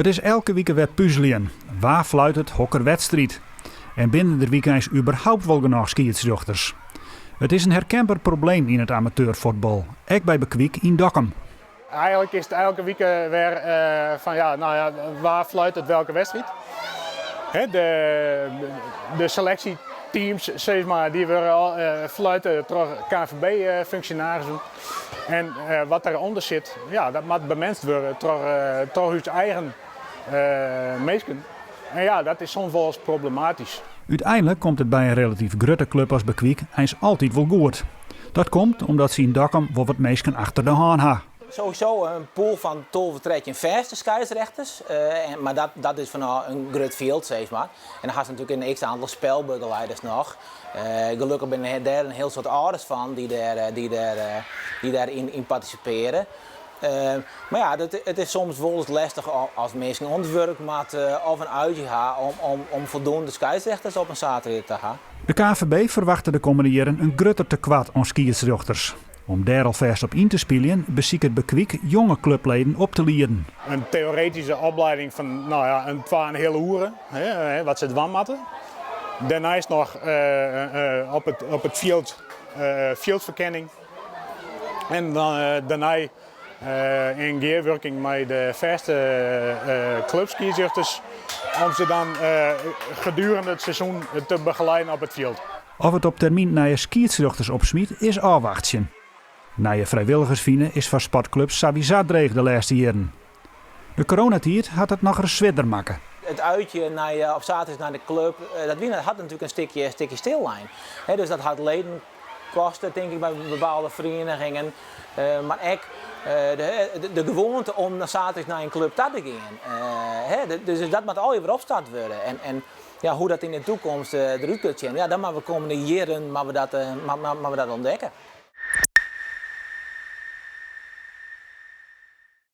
It is elke wike wer puzeljen. Wa fluitet hokker wedstriid? En binne der wykeins überhaupt wol genôch skiedsrjochters? It is in herkenber probleem yn it amateurfuotbal, ek by Bekwik yn Dokkum. Eigenlik is it elke wike wer fan ja, no ja, wa fluitet welke wedstriid? De seleksjeteams sis mar, dy wurde fluite troch KNVB-funksjonarissen. En wat derûnder sit, ja, dat moat bemenst wurde troch ús eigen minsken. En ja, dat is soms wolris problematysk. Uteinlik komt it by in relatyf grutte klup as Bekwik eins altyd wol goed. Dat komt omdat se yn Dokkum wol wat minsken achter de hân ha. Sowieso in pool fan 12, 13 fêste skeidsrechters, mar dat is fanôf in grut fjild sis mar. En dan hast natuerlik in x-aantal spelbegeleiders noch. Gelokkich binne dêr in hiel soad âlders fan dy't dêr yn partisipearje. Mar ja, it is soms wolris lestich as minsken oan it wurk moatte of in uitje ha om foldoende skeidsrechters op in saterdei te ha. De KNVB ferwachtet de kommende jierren in grutter tekoart oan skiedsrjochters. Om dêr alfêst op yn te spyljen, besiket Bekwik jonge klupleden op te lieden. In teoretyske oplieding fan no ja, in twa en in heale oere, wat se dwaan moatte. Dêrneist noch op it fjild fjildferkenning. En dêrnei yn gearwurking mei de fêste klupskiedsrjochters om se dan gedurende it seizoen te begeleiden op it fjild. Oft it op termyn nije skiedsrjochters opsmyt, is ôfwachtsjen. Nije frijwilligers fine is foar sportklups sawiesa dreech de lêste jierren. De coronatiid hat it nochris swierder makke. It uitje nei, op saterdeis nei de klup, dat wie, hat natuerlik in stikje, stikje stillein. Dus dat hat leden koste, tink ik, by bepaalde ferienigingen. Mar ek de gewoante om dan saterdeis nei in klup ta te gean. Dus dat moat allegear wer opstart wurde. En ja, hoe't dat yn de toekomst derút komt sjen, ja, dat moatte we de kommende jierren moatte we dat, moatte we dat ûntdekke.